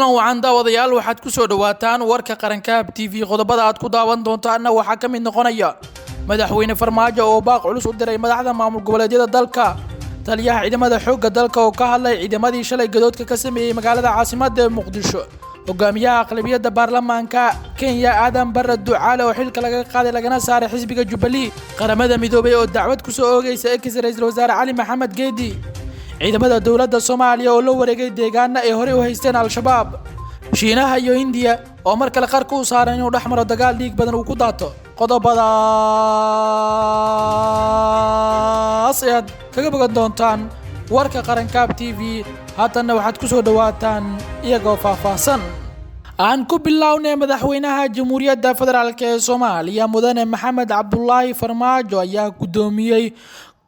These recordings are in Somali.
Kulan wacan daawadayaal, waxaad ku soo dhawaataan warka Qarankaab TV. Qodobada aad ku daawan doontaanna waxaa ka mid noqonaya Madaxweyne Farmaajo oo baaq culus u diray madaxda maamul goboleedyada dalka, taliyaha ciidamada xoogga dalka oo ka hadlay ciidamadii shalay gadoodka ka sameeyey magaalada caasimadda ee Muqdisho, hogaamiyaha aqlabiyadda baarlamaanka Kenya Aadan Barre Ducaale oo xilka laga qaaday lagana saaray xisbiga Jubilee, Qaramada Midoobay oo dacwad kusoo oogaysa ex ra-iisul wasaare Cali Maxamed Geedi, ciidamada dowladda Soomaaliya oo la wareegay deegaana ay horey u haysteen Al-Shabaab, Shiinaha iyo Hindiya oo mar kale qarka u saaran inuu dhex maro dagaal dhiig badan uu ku daato. Qodobadaas ayaad kaga bogan doontaan warka Qarankaab TV. Haatanna waxaad ku soo dhawaataan iyagoo faahfaahsan. Aan ku bilownay, Madaxweynaha Jamhuuriyadda Federaalk ee Soomaaliya Mudane Maxamed Cabdulaahi Farmaajo ayaa guddoomiyey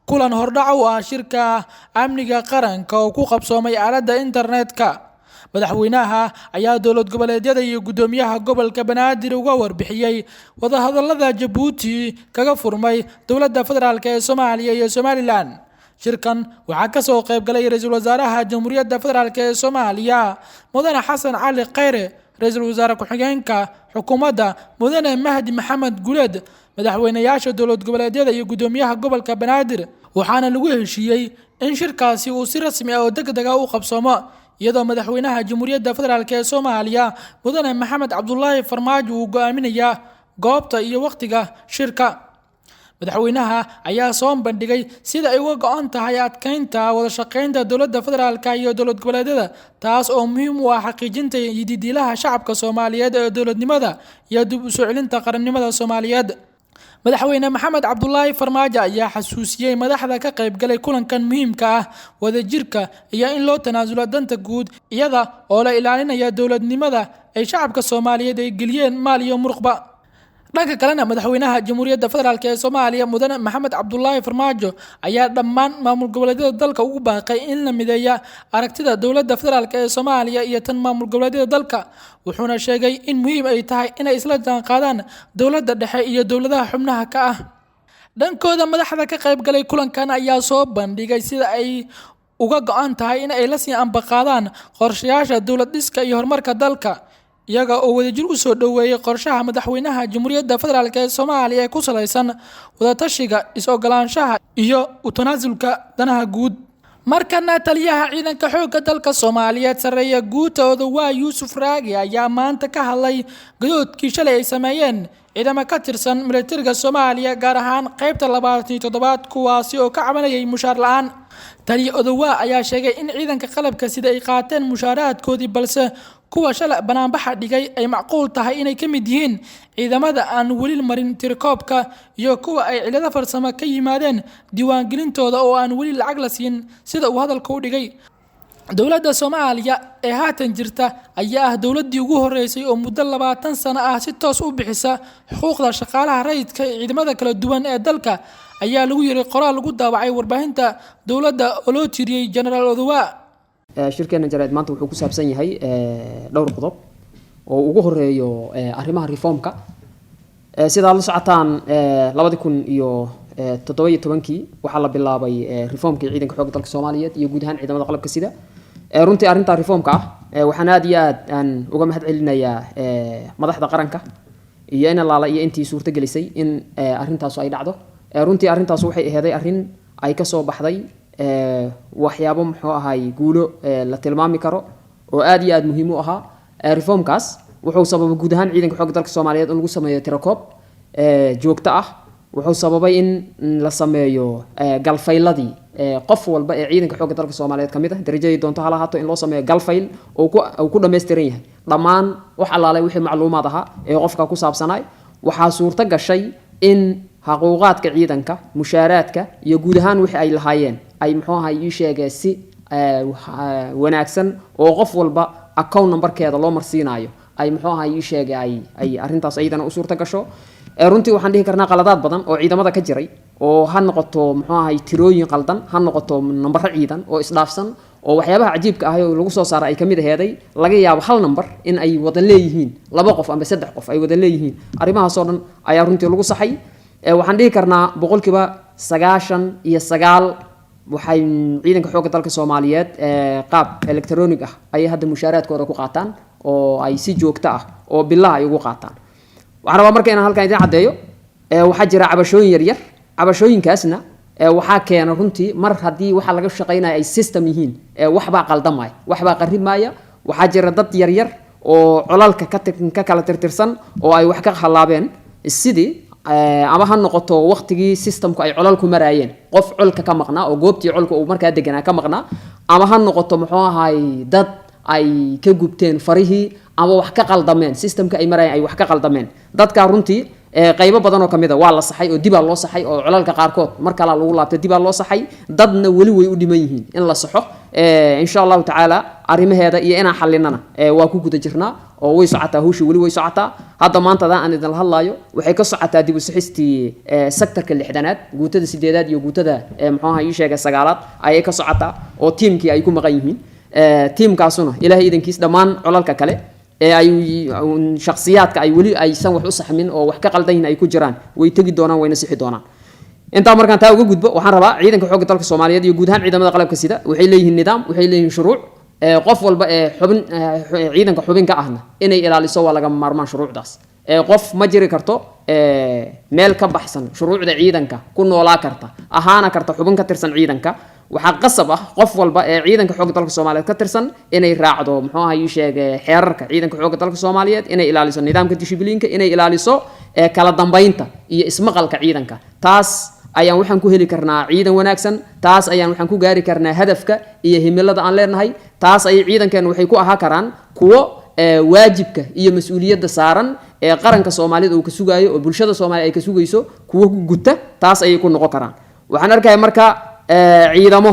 kulan hordhac u ah shirka amniga qaranka oo ku qabsoomay aaladda internetka. Madaxweynaha ayaa dowlad goboleedyada iyo guddoomiyaha gobolka Banaadir uga warbixiyey wadahadalada Jabuuti kaga furmay dowladda federaalk ee Soomaaliya iyo Somaliland. Shirkan waxaa kasoo qayb galay ra-iisul wasaaraha Jamhuuriyadda Federaalk ee Soomaaliya Mudane Xasan Cali Khayre, ra-iisul wasaare ku-xigeenka xukuumadda Mudane Mahdi Maxamed Guleed, madaxweynayaasha dowlad goboleedyada iyo guddoomiyaha gobolka Banaadir. Waxaana lagu heshiiyey in shirkaasi uu si rasmi ah oo deg deg ah u qabsoomo, iyadoo Madaxweynaha Jamhuuriyadda Federaalk ee Soomaaliya Mudane Maxamed Cabdulaahi Farmaajo uu go-aaminayaa goobta iyo wakhtiga shirka. Madaxweynaha ayaa soo bandhigay sida ay uga go-an tahay adkeynta wada shaqeynta dowladda federaalka iyo dowlad goboleedyada, taas oo muhiim u ah xaqiijinta yididiilaha shacabka Soomaaliyeed ee dowladnimada iyo dib u soo celinta qarannimada Soomaaliyeed. Madaxweyne Maxamed Cabdulaahi Farmaajo ayaa xasuusiyey madaxda ka qaybgalay kulankan muhiimka ah wadajirka iyo in loo tanaasulo danta guud, iyada oo la ilaalinaya dowladnimada ay shacabka Soomaaliyeed ay geliyeen maal iyo muruqba. Dhanka kalena, Madaxweynaha Jamhuuriyadda Federaalk ee Soomaaliya Mudane Maxamed Cabdulaahi Farmaajo ayaa dhammaan maamul goboleedyada dalka ugu baaqay in la mideeya aragtida dowladda federaalk ee Soomaaliya iyo tan maamul goboleedyada dalka, wuxuuna sheegay in muhiim ay tahay inay isla jaanqaadaan dowladda dhexe iyo dowladaha xubnaha ka ah. Dhankooda, madaxda ka qaybgalay kulankan ayaa soo bandhigay sida ay uga go-an tahay in ay lasii ambaqaadaan qorshayaasha dowlad dhiska iyo horumarka dalka, iyaga oo wadajir u soo dhoweeyey qorshaha Madaxweynaha Jamhuuriyadda Federaalk ee Soomaaliya ee ku salaysan wadatashiga, is-ogolaanshaha iyo u tanaasulka danaha guud. Markana, taliyaha ciidanka xoogga dalka Soomaaliyeed Sarreeya Guuta Odowaa Yuusuf Raagi ayaa maanta ka hadlay gadoodkii shalay ay sameeyeen ciidamo ka tirsan militariga Soomaaliya, gaar ahaan qeybta 27aad, kuwaasi oo ka cabanayay mushaar la-aan. Taliya Odowaa ayaa sheegay in ciidanka qalabka sida ay qaateen mushaaraadkoodii, balse kuwa shalay banaanbaxa dhigay ay macquul tahay inay ka mid yihiin ciidamada aan weli marin tirakoobka iyo kuwa ay cilado farsamo ka yimaadeen diiwaangelintooda oo aan weli lacag la siin, sida uu hadalka u dhigay. Dowladda Soomaaliya ee haatan jirta ayaa ah dowladdii ugu horeysay oo muddo 20 sano ah si toos u bixisa xuquuqda shaqaalaha rayidka ee ciidamada kala duwan ee dalka, ayaa lagu yiri qoraal lagu daabacay warbaahinta dowladda oo loo tiriyey Jenaraal Odowaa. Shirkeena jaraa'id maanta wuxuu ku saabsan yahay dhowr qodob oo ugu horeeyo arrimaha reformka. Sidaad la socotaan, 2017-kii waxaa la bilaabay reformkii ciidanka xoogga dalka Soomaaliyeed iyo guud ahaan ciidamada qalabka sida. Runtii arrinta reformka ah waxaan aad iyo aad aan uga mahad celinayaa madaxda qaranka iyo in allaala iyo intii suurto gelisay in arrintaasu ay dhacdo. Runtii arrintaas waxay aheeday arrin ay kasoo baxday waxyaabo, muxuu ahay, guulo la tilmaami karo oo aad iyo aad muhiim u ahaa. Reformkaas wuxuu sababay guud ahaan ciidanka xoogga dalka Soomaaliyeed in lagu sameeyo tirakoob joogto ah. Wuxuu sababay in la sameeyo galfayladii qof walba ee ciidanka xoogga dalka Soomaaliyeed kamid ah, darajadii doonto hala ahaato, in loo sameeyo galfayl oo uu ku dhammaystiran yahay dhammaan wax allaalay wixii macluumaad ahaa ee qofka ku saabsanaay. Waxaa suurto gashay in xaquuqaadka ciidanka, mushaaraadka iyo guud ahaan wixii ay lahaayeen ay, muxuu ahay, ii sheegee si wanaagsan oo qof walba account numberkeeda loo marsiinaayo ay, muxuu ahay, ii sheegay ay arrintaas iyadana u suurto gasho. Runtii waxaan dhihi karnaa qaladaad badan oo ciidamada ka jiray, oo ha noqoto, muxuu ahay, tirooyin qaldan, ha noqoto nambaro ciidan oo isdhaafsan, oo waxyaabaha cajiibka ah oo lagu soo saaray ay kamid aheeday laga yaabo hal number in ay wada leeyihiin laba qof ama saddex qof ay wada leeyihiin. Arrimahaasoo dhan ayaa runtii lagu saxay. Waxaan dhihi karnaa 99% waxay ciidanka xoogga dalka Soomaaliyeed qaab electronic ah ayay hadda mushaaraadkooda ku qaataan. oo ay si joogto ah oo bilaha ay ugu qaataan. Waxaan rabaa marka inaan halkan idin caddeeyo, waxaa jira cabashooyin yaryar. Cabashooyinkaasna waxaa keena runtii mar haddii waxa laga shaqaynaya ay system yihiin, waxbaa qaldamaya, waxbaa qarrimaya. Waxaa jira dad yaryar oo colalka ka kala tirtirsan oo ay wax ka halaabeen, sidii ama ha noqoto waqtigii systemku ay colalku maraayeen, qof colka ka maqnaa oo goobtii colka uu markaa deganaa ka maqnaa, ama ha noqoto muxuu ahaay dad ay ka gubteen farihii ama wax ka qaldameen systemka ay maraayeen, ay wax ka qaldameen. Dadkaa runtii qaybo badan oo kamid a waa la saxay oo dibaa loo saxay, oo colalka qaarkood mar kalaa lagu laabtay, dibaa loo saxay. Dadna weli way u dhiman yihiin in la saxo. Insha Allahu tacaala arrimaheeda iyo inaan xalinana waa ku guda jirnaa oo way socotaa hawshii, weli way socotaa. Hadda maantada aan idinla hadlaayo waxay ka socotaa dib u sixistii sectorka 60aad, guutada 8aad iyo guutada muxuu ahaa ii sheegay 9aad ayay ka socotaa, oo tiimkii ay ku maqan yihiin. Tiimkaasuna Ilaahay idankiis dhammaan colalka kale ee ay shakhsiyaadka ay weli aysan wax u saxmin oo wax ka qaldan yihiin ay ku jiraan way tegi doonaan, wayna sixi doonaan. Intaa markaan taa uga gudbo, waxaan rabaa ciidanka xoogga dalka Soomaaliyeed iyo guud ahaan ciidamada qalabka sida waxay leeyihiin nidaam, waxay leeyihiin shuruuc. Qof walba ee xubin ciidanka xubin ka ahna inay ilaaliso waa lagama maarmaan shuruucdaas. Qof ma jiri karto meel ka baxsan shuruucda ciidanka ku noolaa karta, ahaana karta xubin ka tirsan ciidanka. Waxaa qasab ah qof walba ee ciidanka xoogga dalka Soomaaliyeed ka tirsan inay raacdo muxuu ahaa ii sheege xeerarka ciidanka xoogga dalka Soomaaliyeed, inay ilaaliso nidaamka dishibliinka, inay ilaaliso kala dambeynta iyo ismaqalka ciidanka. Taas ayaan waxaan ku heli karnaa ciidan wanaagsan, taas ayaan waxaan ku gaari karnaa hadafka iyo himilada aan leenahay. Taas ayay ciidankeennu waxay ku ahaa karaan kuwo waajibka iyo mas-uuliyadda saaran ee qaranka Soomaalida uu ka sugaayo oo bulshada Soomaaliya ay ka sugayso kuwo ku guta, taas ayay ku noqon karaan. Waxaan arkaya marka ciidamo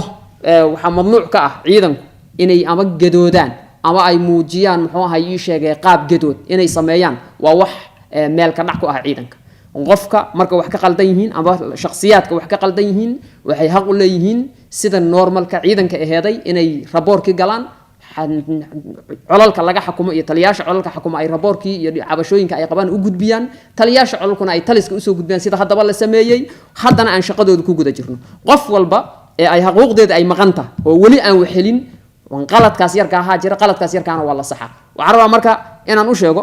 waxaa mamnuuc ka ah ciidanku inay ama gadoodaan ama ay muujiyaan muxuu ahay ii sheegay qaab gadood inay sameeyaan. Waa wax meel ka dhac ku ah ciidanka. Qofka marka wax ka qaldan yihiin ama shakhsiyaadka wax ka qaldan yihiin, waxay xaq u leeyihiin sida normalka ciidanka aheeday inay raboorkii galaan colalka laga xakumo iyo taliyaasha colalka xakumo, ay raboorkii iyo cabashooyinka ay qabaan u gudbiyaan, taliyaasha colalkuna ay taliska usoo gudbiyaan, sida haddaba la sameeyey, haddana aan shaqadooda ku guda jirno. Qof walba ee ay xuquuqdeeda ay maqan tahay oo weli aan waxhelin, qaladkaas yarka ahaa jira, qaladkaas yarkaana waa la saxaa. Waxaan rabaa marka inaan u sheego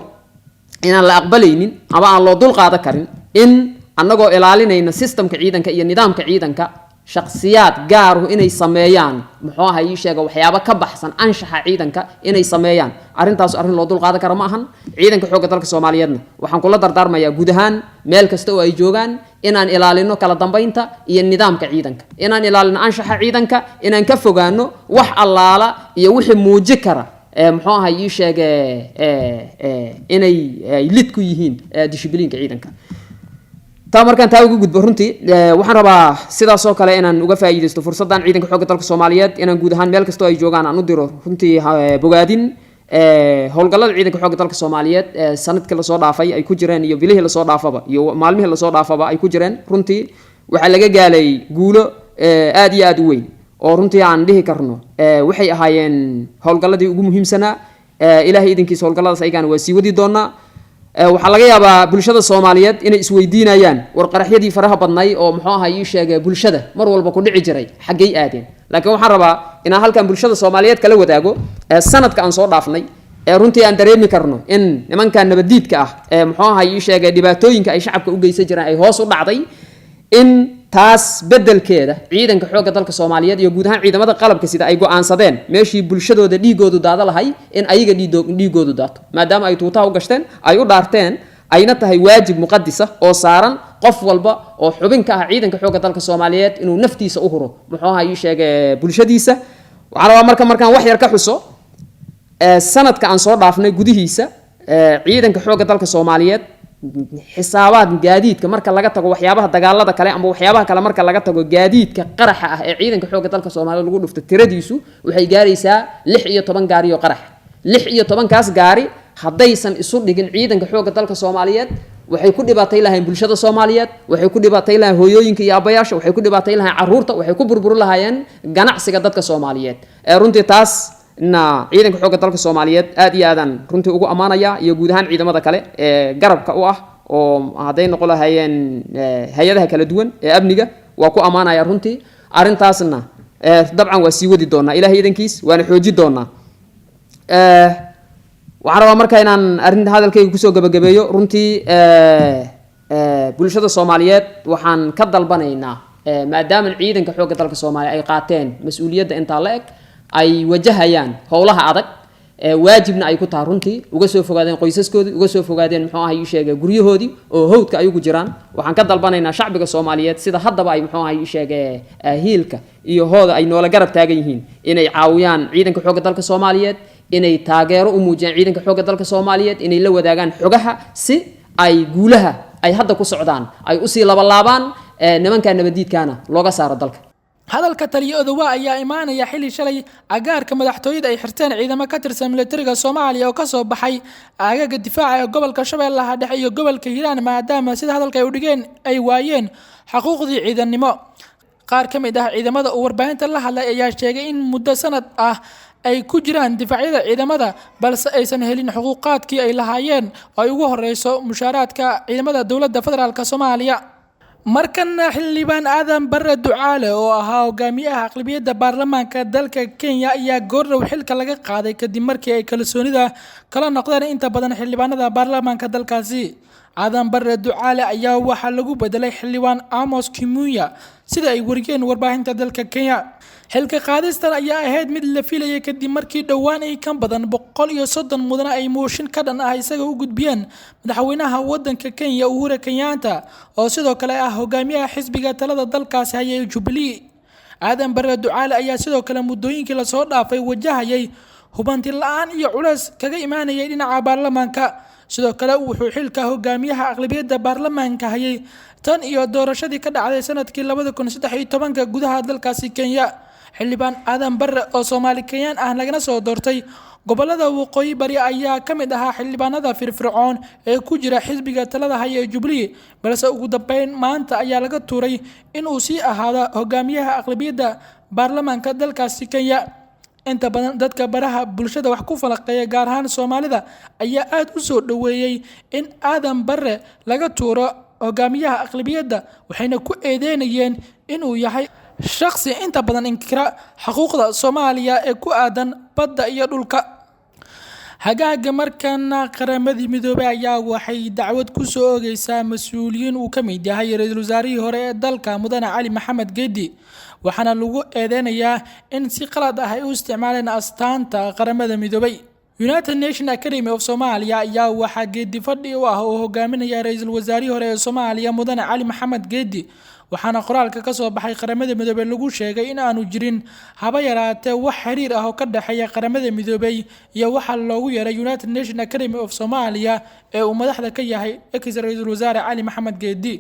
inaan la aqbalaynin ama aan loo dul qaadan karin in annagoo ilaalinayna systemka ciidanka iyo nidaamka ciidanka, shakhsiyaad gaaruhu inay sameeyaan muxuu ahaa ii sheega waxyaabo ka baxsan anshaxa ciidanka inay sameeyaan. Arrintaas arrin loo dul qaadan karo ma ahan. Ciidanka xoogga dalka Soomaaliyeedna waxaan kula dardaarmayaa guud ahaan meel kasta oo ay joogaan inaan ilaalino kala dambeynta iyo nidaamka ciidanka, inaan ilaalino anshaxa ciidanka, inaan ka fogaano wax allaala iyo wixii muuji kara muxuu ahaa ii sheege inay lid ku yihiin dishibliinka ciidanka. Taa markaan taa uga gudbo, runtii waxaan rabaa sidaas oo kale inaan uga faa'iidaysto fursaddan ciidanka xoogga dalka Soomaaliyeed inaan guud ahaan meel kastoo ay joogaan aan u diro runtii bogaadin. Howlgallada ciidanka xoogga dalka Soomaaliyeed sanadkii lasoo dhaafay ay ku jireen iyo bilihii lasoo dhaafaba iyo maalmihii lasoo dhaafaba ay ku jireen, runtii waxaa laga gaalay guulo aad iyo aad u weyn oo runtii aan dhihi karno waxay ahaayeen howlgalladii ugu muhiimsanaa. Ilaahay idinkiisa howlgalladaas ayagaana waa sii wadi doonaa. Waxaa laga yaabaa bulshada Soomaaliyeed inay isweydiinayaan, war qaraxyadii faraha badnay oo muxuu ahaa ii sheegay bulshada mar walba ku dhici jiray xaggay aadeen? Laakiin waxaan rabaa inaan halkan bulshada Soomaaliyeed kala wadaago sanadka aan soo dhaafnay ee runtii aan dareemi karno in nimankan nabaddiidka ah ee muxuu ahaa ii sheegay dhibaatooyinka ay shacabka u geysan jireen ay hoos u dhacday, in taas beddelkeeda ciidanka xoogga dalka Soomaaliyeed iyo guud ahaan ciidamada qalabka sida ay go'aansadeen meeshii bulshadooda dhiigoodu daada lahay in ayaga dhiigoodu daato, maadaama ay tuutaha u gashteen, ay u dhaarteen, ayna tahay waajib muqadisa oo saaran qof walba oo xubin ka ah ciidanka xoogga dalka Soomaaliyeed inuu naftiisa u huro muxuu ahaa ii sheegay bulshadiisa. Waxaan rabaa marka markaan wax yar ka xuso sanadka aan soo dhaafnay gudihiisa, ciidanka xoogga dalka Soomaaliyeed xisaabaad gaadiidka marka laga tago, waxyaabaha dagaalada kale ama waxyaabaha kale marka laga tago, gaadiidka qaraxa ah ee ciidanka xoogga dalka Soomaaliyeed lagu dhufto tiradiisu waxay gaaraysaa 16 gaari oo qarax. 16-kaas gaari haddaysan isu dhigin ciidanka xoogga dalka Soomaaliyeed, waxay ku dhibaatay lahayn bulshada Soomaaliyeed, waxay ku dhibaatay lahayn hooyooyinka iyo aabbayaasha, waxay ku dhibaatay lahayn carruurta, waxay ku burburi lahaayeen ganacsiga dadka Soomaaliyeed. Runtii taas na ciidanka xoogga dalka Soomaaliyeed aad iyo aadaan runtii ugu ammaanaya, iyo guud ahaan ciidamada kale ee garabka u ah oo hadday noqon lahaayeen hay-adaha kala duwan ee amniga, waa ku ammaanaya runtii. Arrintaasna dabcan waa sii wadi doonaa Ilahay idankiis, waana xooji doonaa. Waxaan rabaa marka inaan arrin hadalkayga kusoo gabagabeeyo. Runtii bulshada Soomaaliyeed waxaan ka dalbanaynaa, maadaama ciidanka xoogga dalka Soomaaliya ay qaateen mas-uuliyadda intaa la eg, ay wajahayaan howlaha adag, waajibna ay ku tahay, runtii uga soo fogaadeen qoysaskoodii, uga soo fogaadeen, muxuu ahay ii sheegay, guryahoodii oo hawdka ay ugu jiraan, waxaan ka dalbanaynaa shacbiga Soomaaliyeed, sida haddaba ay, muxuu ahay ii sheegay, hiilka iyo hooda ay noola garab taagan yihiin, inay caawiyaan ciidanka xoogga dalka Soomaaliyeed, inay taageero u muujiyaan ciidanka xoogga dalka Soomaaliyeed, inay la wadaagaan xogaha si ay guulaha ay hadda ku socdaan ay usii labalaabaan, nimanka nabadiidkaana looga saaro dalka. Hadalka taliya Odowa ayaa imaanaya xilli shalay agaarka madaxtooyada ay xirteen ciidamo ka tirsan militariga Soomaaliya oo kasoo baxay aagaga difaaca ee gobolka Shabeellaha Dhexe iyo gobolka Hiiraan, maadaama sida hadalka ay u dhigeen ay waayeen xaquuqdii ciidannimo. Qaar ka mid ah ciidamada uu warbaahinta la hadlay ayaa sheegay in muddo sanad ah ay ku jiraan difaacyada ciidamada, balse aysan helin xuquuqaadkii ay lahaayeen oo ay ugu horeyso mushaaraadka ciidamada dowladda federaalka Soomaaliya. Markana xildhibaan Aadan Barre Ducaale oo ahaa hogaamiyaha aqlabiyadda baarlamaanka dalka Kenya ayaa goordhow xilka laga qaaday, kadib markii ay kalsoonida kala noqdeen inta badan xildhibaanada baarlamaanka dalkaasi. Aadan Barre Ducaale ayaa waxaa lagu bedelay xildhibaan Amos Kimunya, sida ay wariyeen warbaahinta dalka Kenya. Xilka qaadistan ayaa ahayd mid la filayay, kadib markii dhowaan ay ka badan 130 mudane ay mooshin ka dhan ah isaga u gudbiyeen madaxweynaha wadanka Kenya, Uhuru Kenyatta, oo sidoo kale ah hogaamiyaha xisbiga talada dalkaasi haya ee Jubilee. Aadan Barre Ducaale ayaa sidoo kale muddooyinkii lasoo dhaafay wajahayay hubanti la-aan iyo culeys kaga imaanayay dhinaca baarlamaanka. Sidoo kale wuxuu xilka hogaamiyaha aqlabiyadda baarlamaanka hayay tan iyo doorashadii ka dhacday sanadkii 2013-ka gudaha dalkaasi Kenya. Xildhibaan Aadan Barre oo Soomaali Kenyaan ah lagana soo doortay gobolada Waqooyi Bari ayaa ka mid ahaa xildhibaanada firfircoon ee ku jira xisbiga talada haya ee Jubilee, balse ugu dambeyn maanta ayaa laga tuuray in uu sii ahaado hogaamiyaha aqlabiyadda baarlamaanka dalkaasi Kenya. Inta badan dadka baraha bulshada wax ku falaqeeya, gaar ahaan Soomaalida, ayaa aada u soo dhoweeyey in Aadan Barre laga tuuro hogaamiyaha aqlabiyadda, waxayna ku eedeynayeen inuu yahay shakhsi inta badan inkira xuquuqda Soomaaliya ee ku aadan badda iyo dhulka. Hagaaga, markana Qaramadii Midoobay ayaa waxay dacwad ku soo oogeysaa mas-uuliyiin uu ka mid yahay ra-iisul wasaarihii hore ee dalka, mudane Cali Maxamed Geedi, waxaana lagu eedeynayaa in si qalad ah ay u isticmaaleen astaanta Qaramada Midoobay. United Nation Academy of Somalia ayaa waxaa geedi fadhi u ah oo hogaaminaya ra-iisul wasaarihii hore ee Soomaaliya, mudane Cali Maxamed Geedi, waxaana qoraalka ka soo baxay Qaramada Midoobey lagu sheegay in aanu jirin haba yaraatee wax xiriir ah oo ka dhexeeya Qaramada Midoobey iyo waxaa loogu yeeray United Nation Academy of Somalia ee uu madaxda ka yahay ex ra-iisul wasaare Cali Maxamed Geedi.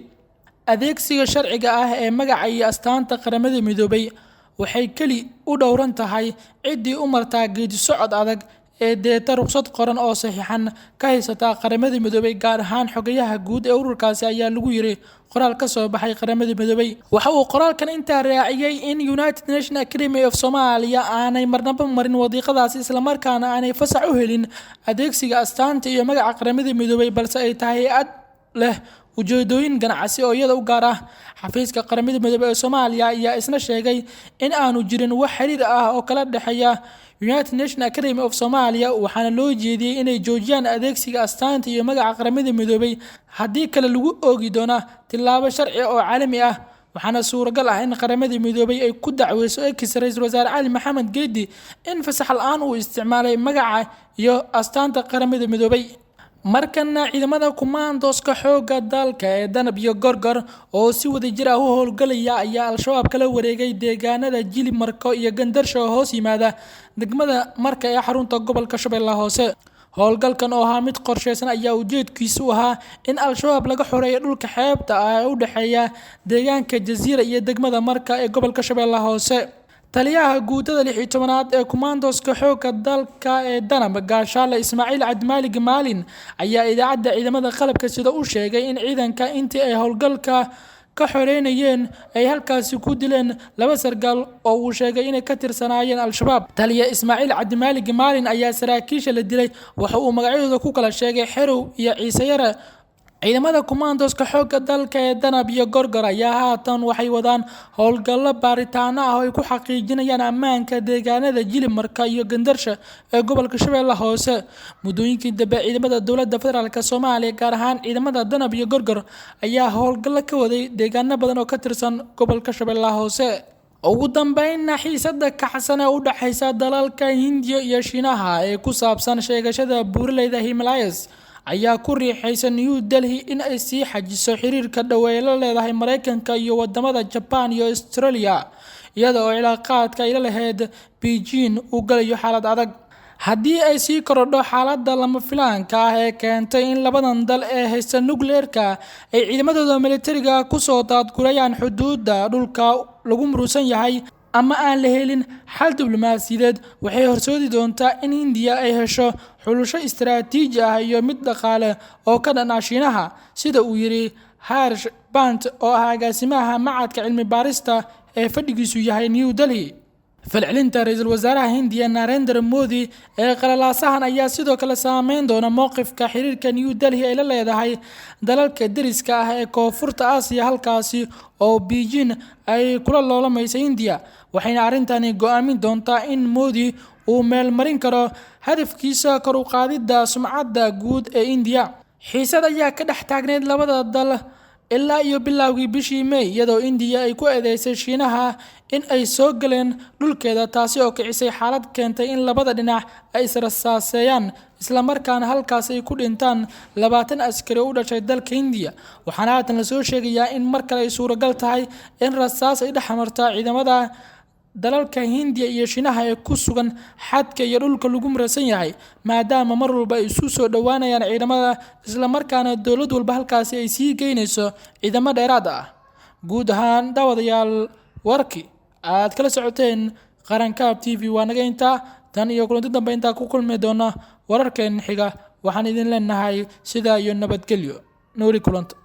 Adeegsiga sharciga ah ee magaca iyo astaanta Qaramada Midoobey waxay keli u dhowran tahay ciddii u martaa geedi socod adag ee deeta ruqsad qoran oo saxiixan ka haysataa Qaramada Midoobey, gaar ahaan xogayaha guud ee ururkaasi, ayaa lagu yiri qoraal ka soo baxay Qaramada Midoobey. Waxa uu qoraalkan intaa raaciyey in United Nation Academy of Somalia aanay marnaba marin wadiiqadaasi, islamarkaana aanay fasax u helin adeegsiga astaanta iyo magaca Qaramada Midoobey, balse ay tahay hay-ad leh ujeedooyin ganacsi oo iyada u gaar ah. Xafiiska Qaramada Midoobey ee Soomaaliya ayaa isna sheegay in aanu jirin wax xiriir ah oo kala dhexeeya United Nation Academy of Somalia, waxaana loo jeediyey inay joojiyaan adeegsiga astaanta iyo magaca Qaramada Midoobey, haddii kale lagu oogi doona tillaabo sharci oo caalami ah, waxaana suuragal ah in Qaramada Midoobey ay ku dacweyso ex ra-iisul wasaare Cali Maxamed Geedi in fasax la-aan uu isticmaalay magaca iyo astaanta Qaramada Midoobey. Markana ciidamada kumaandooska xoogga dalka ee Danab iyo Gorgor oo si wadajir ah u howlgalaya ayaa Al-Shabaab kala wareegay deegaanada Jilib Marko iyo Gandarsho oo hoos yimaada degmada Marka ee xarunta gobolka Shabeellaha Hoose. Howlgalkan oo ahaa mid qorsheysan ayaa ujeedkiisu ahaa in Al-Shabaab laga xoreeyo dhulka xeebta ah ee u dhexeeya deegaanka Jasiira iyo degmada Marka ee gobolka Shabeellaha Hoose. Taliyaha guutada 16aad ee kumaandooska xoogga dalka ee Danab, Gaashaale Ismaaciil Cabdimaalig Maalin, ayaa idaacadda ciidamada qalabka sida u sheegay in ciidanka intii ay howlgalka ka xoreynayeen ay halkaasi ku dileen laba sargaal oo uu sheegay inay ka tirsanaayeen Al-Shabaab. Taliya Ismaaciil Cabdimaalig Maalin ayaa saraakiisha la dilay waxa uu magacyadooda ku kala sheegay Xerow iyo Ciise Yare. Ciidamada kumaandooska xoogga dalka ee Danab iyo Gorgor ayaa haatan waxay wadaan howlgallo baaritaano ah oo ay ku xaqiijinayaan ammaanka deegaanada Jilib, Marka iyo Gandarsha ee gobolka Shabeellaha Hoose. Muddooyinkii dambe, ciidamada dowladda federaalk Soomaaliya, gaar ahaan ciidamada Danab iyo Gorgor, ayaa howlgallo ka waday deegaano badan oo ka tirsan gobolka Shabeellaha Hoose. Ugu dambeynna, xiisada kacsan ee u dhaxaysa dalalka Hindiya iyo Shiinaha ee ku saabsan sheegashada buuraleyda Himalayas ayaa ku riixaysa New Delhi in ay sii xajiso xiriirka dhow ee la leedahay Mareykanka iyo wadamada Japan iyo Australia, iyada oo cilaaqaadka ay la lahayd Beijing uu galayo xaalad adag. Haddii ay sii korodho xaaladda lama filaanka ah ee keentay in labadan dal ee haysta nukliyeerka ay ciidamadooda militariga kusoo daadgurayaan xuduudda dhulka lagu murusan yahay, ama aan la helin xal diblomaasiyadeed, waxay horseedi doontaa in Hindiya ay hesho xulasho istaraatiiji ah iyo mid dhaqaale oo ka dhan ah Shiinaha, sida uu yidhi Harsh Pant oo ah agaasimaha Machadka Cilmi Baarista ee fadhigiisu yahay New Delhi. Falcelinta ra-iisul wasaaraha Hindiya Narendra Modi ee qalalaasahan ayaa sidoo kale saameyn doona mowqifka xiriirka New Delhi ay la leedahay dalalka deriska ah ee Koonfurta Aasiya, halkaasi oo Beijing ay kula loolamaysa Hindiya, waxayna arrintani go'aamin doontaa in Modi uu meelmarin karo hadafkiisa kor u qaadidda sumcadda guud ee Hindiya. Xiisad ayaa ka dhex taagneyd labada dal ilaa iyo bilowgii bishii May, iyadoo Indiya ay ku eedeysay Shiinaha in ay soo galeen dhulkeeda, taasi oo kicisay xaalad keentay in labada dhinac ay israsaaseeyaan, islamarkaana halkaas ay ku dhintaan 20 askari oo u dhashay dalka Hindiya. Waxaana haatan lasoo sheegayaa in mar kale ay suuragal tahay in rasaas ay dhex martaa ciidamada dalalka Hindiya iyo Shiinaha ee ku sugan xadka iyo dhulka lagu muransan yahay, maadaama mar walba ay isu soo dhowaanayaan ciidamada, islamarkaana dowlad walba halkaasi ay sii geynayso ciidamo dheeraad ah. Guud ahaan daawadayaal, warkii aad kala socoteen Qarankaab TV waa naga intaa. Tan iyo kulanti dambe intaa ku kulmi doona wararkeen xiga, waxaan idin leenahay sidaa iyo nabadgelyo, nooli kulanta.